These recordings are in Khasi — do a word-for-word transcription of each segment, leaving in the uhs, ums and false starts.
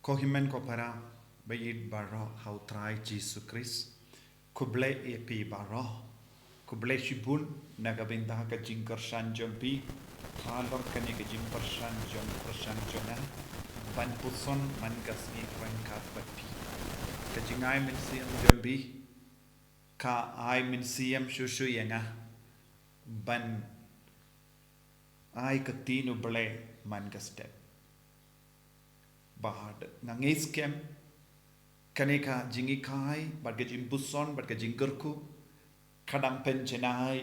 Ko hynmen ko para, ba ïeit baroh ha u Trai Jisu Khrist. Khublei ïa phi baroh. Khublei shibun na ka bynta ka jingkyrshan jong phi. Halor kane ka jingkyrshan jong, kyrshan jong nga, ban puson man ka sngi ryngkat bad phi. Ka jingai mynsiem jong phi, ka ai mynsiem shuh shuh ïa nga ban ai ka ktien U Blei man ka step. Bad nga ngeit skhem, kane ka jinghikai, bad ka jingpuson, bad ka jingkyrkhu, ka dang pynjanai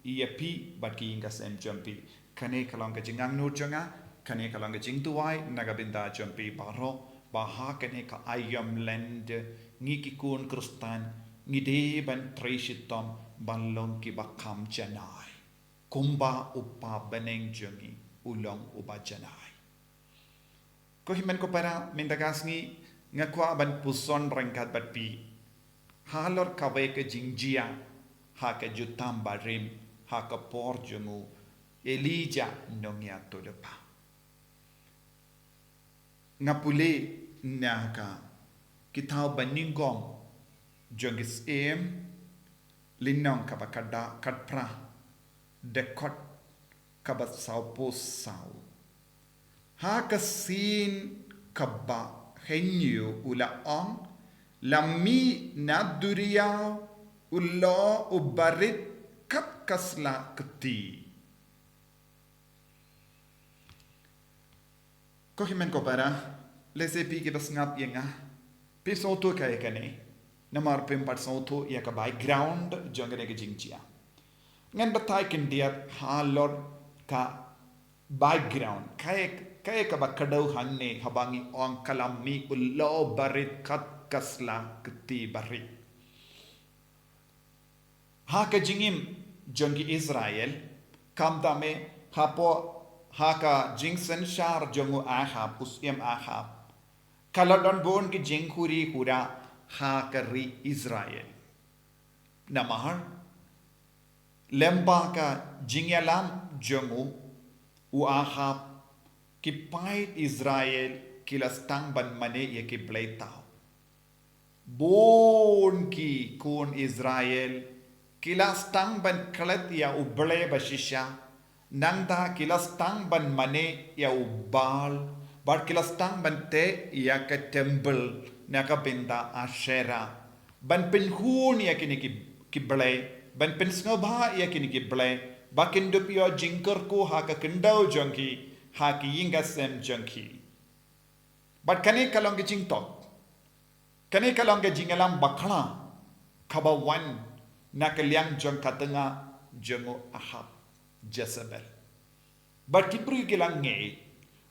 ïa phi bad ki ïing ki sem jong phi. Kane ka long ka jingangnud jong nga, kane ka long ka jingduwai na ka bynta jong phi baroh, ba ha kane ka aïom lyndet, ngi ki khun Khristan ngi dei ban trei shitom ban long kiba kham janai, kumba U Kpa bneng jong ngi u long uba janai. Ko hynmen ko para, mynta ka sngi nga kwah ban puson ryngkat bad phi halor kawei ka jingjia ha ka Jutang Barim, ha ka por jong u Elijah nongïathuhlypa. Nga pule na ka kitab Banyngkong jong ki Syiem, lynnong kaba khatphra, dkhot kaba sawphew saw. Ha ka sien kaba hynñiew u la ong, la mih na duriaw u lyoh uba rit kat ka sla kti. Ko hynmen ko para, lehse phi kiba sngap ïa nga phi sngewthuh ïa kane, namar phim pat sngewthuh ïa ka background jong kane ka jingjia. Ngan batai khyndiat halor ka background, kaei, kaei kaba kdew hangne haba ngi ong ka la mih u lyoh uba rit kat ka sla kti ba rit. Ha ka jingim jong ki Israel, khamtam eh hapoh, ha ka jingsynshar jong u Ahab, u Syiem Ahab, ka la don bun ki jingkhuri khura ha ka ri Israel. Namar lem bad ka jingïalam jong u, u Ahab, ki paid Israel ki la sdang ban mane ïa ki blei thaw. Bun ki khun Israel ki la sdang ban klet ïa U Blei ba shisha, nangta ki la sdang ban mane ïa u Baal, bad ki la sdang ban teh ïa ka temple na ka bynta Asherah, ban pynhun ïa kine ki, ki blei, ban pynsngewbha ïa kine ki blei, ba kin dup ïoh jingkyrkhu ha ka khyndew jong ki, ha ki ïing ki sem jong ki. Bad kane ka long ka jingthok, kane ka long ka jingïalam bakla kaba wan na ka liang jong ka tnga jong u Ahab, Jezebel. Bad ki briew ki la ngeit,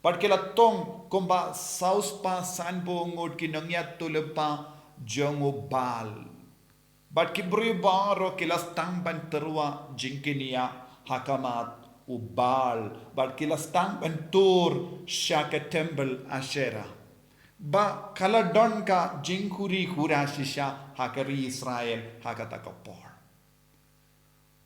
bad ki la tong kumba saw spah sanphew ngut ki nongïathuhlypa jong u Baal. Bad ki briew baroh ki la sdang ban tyrwa jingkñia ha khmat u Baal, bad ki la sdang ban tur sha ka temple Asherah. Ba ka la don ka jingkhuri khura shisha ha ka ri Israel ha kata ka por.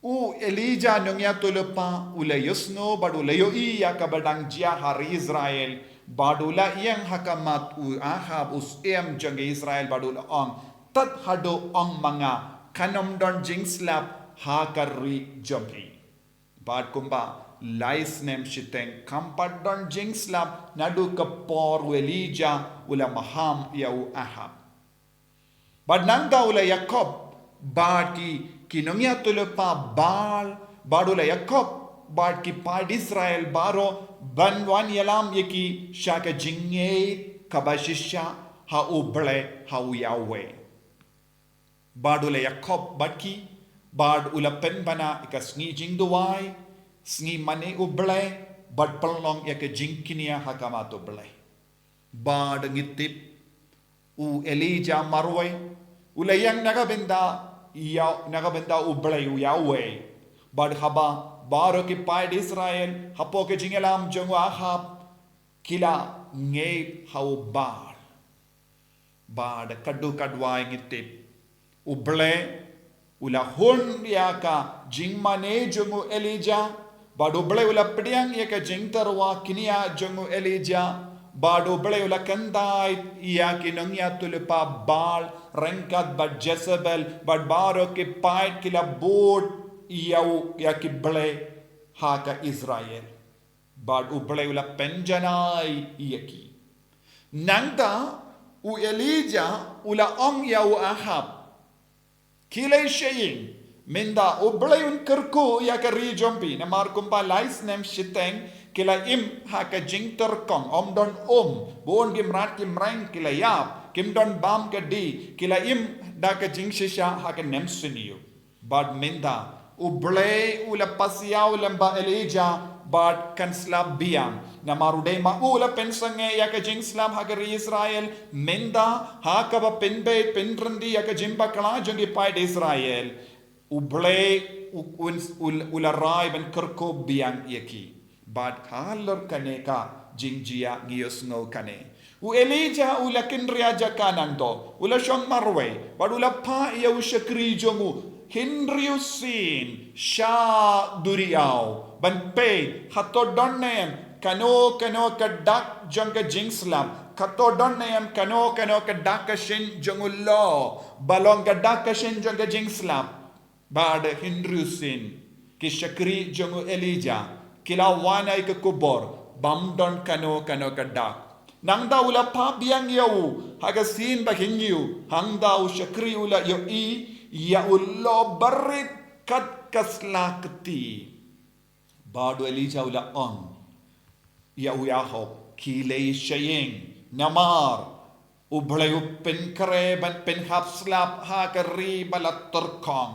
U Elijah nongïathuhlypa u la ïohsngew bad u la ïohi ïa kaba dang jia ha ri Israel, bad u la ïeng ha khmat u Ahab u syiem jong ka Israel bad u la ong, tad haduh ong ma nga, kan ym don jingslap ha ka ri jong phi. Bad kumba lai snem shiteng kam pat don jingslap naduh ka por u Elijah u la maham ïa u Ahab. Bad nangta u la ïakhop bad ki, ki nongïathuhlypa Baal, bad u la ïakhop bad ki paid Israel baroh ban wan ïalam ïa ki sha ka jingngeit kaba shisha ha U Blei, ha u Yahweh. Bad u la ïakhop bad ki, bad u la pynbna ïa ka sngi jingduwai, sngi mane U Blei, bad pynlong ïa ka jingkñia ha khmat U Blei. Bad ngi tip u Elijah marwei u la ïeng na ka bynta ïa, na ka bynta U Blei u Yahweh. Bad haba baroh ki paid Israel hapoh ka jingïalam jong u Ahab ki la ngeit ha u Baal. Bad ka dei ka duwai ngi tip U Blei u la hun ïa ka jingmane jong u Elijah, bad U Blei u la pdiang ïa ka jingtyrwa kñia jong u Elijah, Bad U Blei u la kyntait ïa ki nongïathuhlypa Baal ryngkat bad Jezebel, bad baroh ki paid ki la bud ïa u, ïa ki blei ha ka Israel. Bad U Blei u la pynjanai ïa ki. Nangta u Elijah u la ong ïa u Ahab, Khie leit sha ïing, mynta U Blei un kyrkhu ïa ka ri jong phi, namar kumba lai snem shiteng ki la im ha ka jingtyrkhong, ym don um, bun ki mrad ki mreng ki la ïap, kim don bam ka dih, ki la im da ka jingshisha ha ka nemsniew. Bad mynta U Blei u la pasiaw lem bad Elijah bad kan slap biang. Namar u dei ma u la pynsangeh ïa ka jingslap ha ka ri Israel, mynta ha kaba pynbeit pynryndih ïa ka jingbakla jong ki paid Israel, U Blei u, u, u, u la rai ban kyrkhu biang ïa ki. Bad halor kane ka jingjia ngi ïohsngew kane. U Elijah u la kynriah jaka nangto, u la shong marwei, bad u la phah ïa u shakri jong u hynriew sien sha duriaw, ban peit hato don ne em kano kano ka dak jong ka jingslap, hato don ne em kano kano ka dak ka shin jong u lyoh, ba long ka dak ka shin jong ka jingslap. Bad hynriew sien ki shakri jong u Elijah ki la wan ha ka khubor bym don kano kano ka dak. Nangta u la phah biang ïa u ha ka sien ba hynñiew, hangta u shakri u la ïohi ïa u lyoh barit kat ka sla kti. Bad u Elijah u la ong ïa u Ahab, khie leit sha ïing, namar U Blei u pynkhreh ban pynhap slap ha ka ri ba la tyrkhong.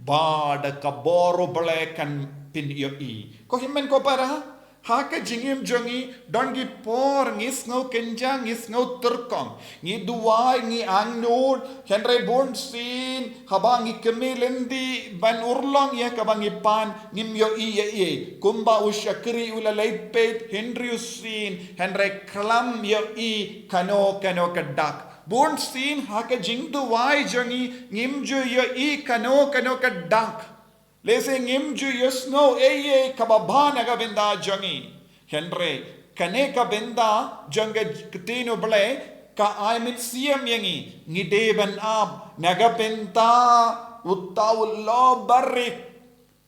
Bad ka bor U Blei kan pynïohi. Ko hynmen ko para, ha ka jingim jong ngi don ki por ngi sngew kynjang, ngi sngew tyrkhong, ngi duwai, ngi angnud, hynrei bun sien haba ngi kmie lynti ban urlong ïa kaba ngi pan, ngim ïohi ei ei. Kumba u shakri u la leit peit hynriew sien, hynrei khlem ïohi kano kano ka dak. Bun sien ha ka jingduwai jong ngi ngim ju ïohi kano kano ka dak. Lehse ngim ju ïohsngew ei ei kaba bha na ka bynta jong ngi. Hynrei kane ka bynta jong ka ktien U Blei ka ai mynsiem ïa ngi, ngi dei ban ap na ka bynta uta u lyoh barit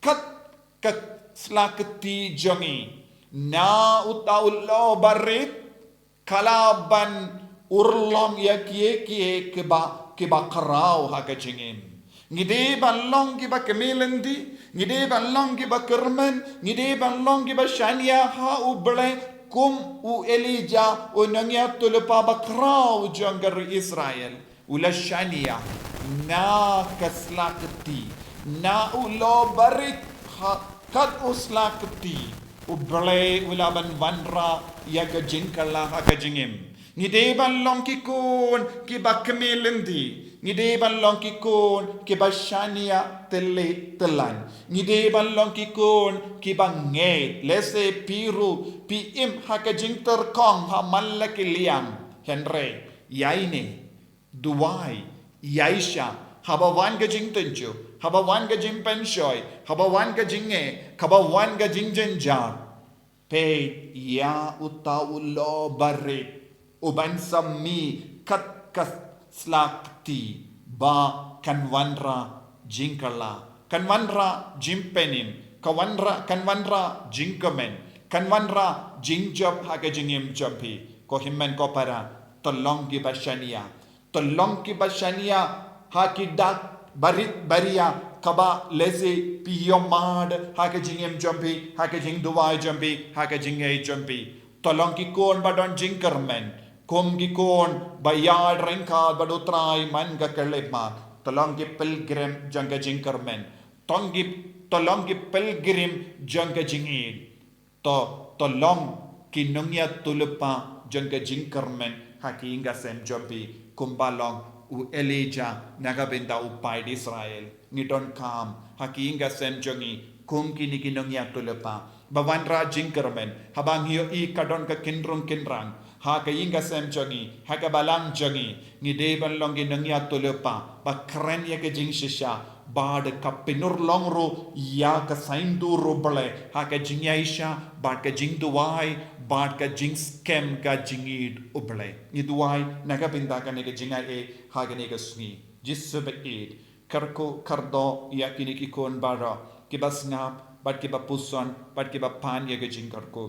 kat ka sla kti jong ngi. Na uta u lyoh barit ka lah ban urlong ïa kiei kiei kiba, kiba khraw ha ka jingim. Ngi dei ban long kiba kmie lynti, ngi dei ban long kiba kyrmen, ngi dei ban long kiba shaniah ha U Blei kum u Elijah u nongïathuhlypa ba khraw jong ka ri Israel. U la shaniah na ka sla kti, na u lyoh barit ha kat u sla kti. U Blei u lah ban wanrah ïa ka jingkylla ha ka jingim. Ngi dei ban long ki khun kiba kmie lynti. Ngi dei ban long ki khun kiba shaniah tylli tyllan. Ngi dei ban long ki khun kiba ngeit. Lehse phi ruh phi im ha ka jingtyrkhong ha man la ki liang. Hynrei ïaineh, duwai, ïaishah, haba wan ka jingtynjuh, haba wan ka jingpynshoi, haba wan ka jingeh, haba wan ka jingjynjar. Peit ïa uta u lyoh barit uban sa mih kat ka sla kti ba kan wanrah jingkylla, kan wanrah jingpynim, kan wanrah, kan wanrah jingkmen, kan wanrah jingjop ha ka jingim jong phi. Ko hynmen ko para, to long kiba shaniah. To long kiba shaniah ha ki dak barit baria kaba lehse phi ïohmad ha ka jingim jong phi, ha ka jingduwai jong phi, ha ka jingngeit jong phi. To long ki khun ba don jingkyrmen kum ki khun ba ïaid ryngkat bad U Trai man ka khyllipmat. To long ki pilgrim jong ka jingkyrmen. To long ki, to long ki pilgrim jong ka jingïeit. To, to long ki nongïathuhlypa jong ka jingkyrmen ha ki ïing ka sem jong phi, kumba long u Elijah na ka bynta u paid Israel. Ngi donkam ha ki ïing ka sem jong ngi kum kine ki nongïathuhlypa ba wanrah jingkyrmen haba ngi ïohi ka don ka kynrung kynrang. Ha ka ïing ka sem jong ngi, ha ka balang jong ngi, ngi dei ban long ki nongïathuhlypa ba kren ïa ka jingshisha, bad ka pynurlong ruh ïa ka saiñdur U Blei ha ka jingïaishah bad ka jingduwai bad ka jingskhem ka jingïeit U Blei. Ngi duwai na ka bynta kane ka jingaiei ha kane ka sngi. Jisu ba ïeit, kyrkhu kyrdoh ïa kine ki khun baroh kiba sngap bad kiba puson bad kiba pan ïa ka jingkyrkhu.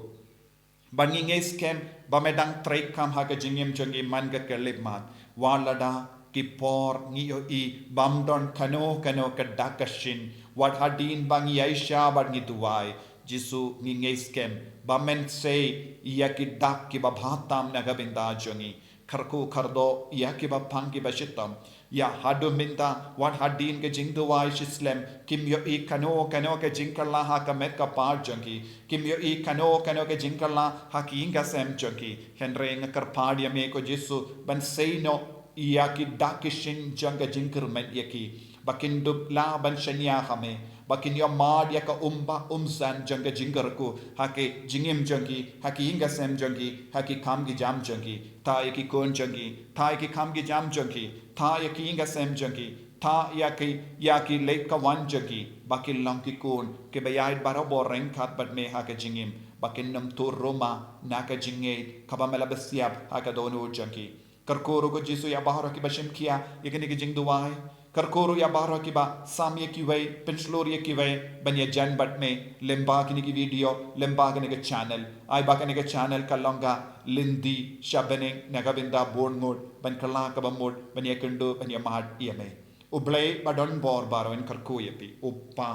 Ba ngi ngeit skhem ba me dang treikam ha ka jingim jong ngi man ka khyllipmat. Wat lada ki por ngi ïohi bym don kano kano ka dak ka shin, wat hadien ba ngi ïaishah bad ngi duwai, Jisu, ngi ngeit skhem ba men sei ïa ki dak kiba bha tam na ka bynta jong ngi. Kyrkhu kyrdoh ïa kiba pang kiba shitom. Ïa haduh mynta wat hadien ka jingduwai shislem kim ïohi kano kano ka jingkylla ha ka met ka par jong ki. Kim ïohi kano kano ka jingkylla ha ki ïing ka sem jong ki. Hynrei nga kyrpad ïa me ko Jisu ban sei noh ïa ki dak ki shin jong ka jingkyrmen ïa ki. Ba kin dup lah ban shaniah ha me. Ba kin ïohmad ïa ka umbah umsan jong ka jingkyrkhu ha ki jingim jong ki, ha ki ïing ka sem jong ki, ha ki kam ki jam jong ki. Tha ïa ki khun jong ki, tha ïa ki kam ki jam jong ki, tha ïa ki ïing ka sem jong ki, tha ïa ki, ïa ki leit ka wan jong ki, ba kin long ki khun kiba ïaid barabor ryngkat bad me ha ka jingim, ba kin nym tur ruma na ka jingngeit kaba me la bsiap ha ka dohnud jong ki. Kyrkhu ruh ko Jisu ïa baroh kiba shim khia ïa kane ka jingduwai. Kyrkhu ruh ïa baroh kiba sam ïa kiwei, pynshlur ïa kiwei ban ïajan bad me lyngba kine ki video, lyngba kane ka channel. Ai ba kane ka channel ka long ka lynti sha bneng na ka bynta bun ngut ban kylla kaba mut ban ïakynduh ban ïamad ïa me. U Blei ba don bor baroh un kyrkhu ïa phi, U Kpa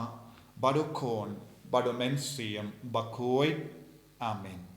bad U Khun bad U Mynsiem Bakhuid. Amen.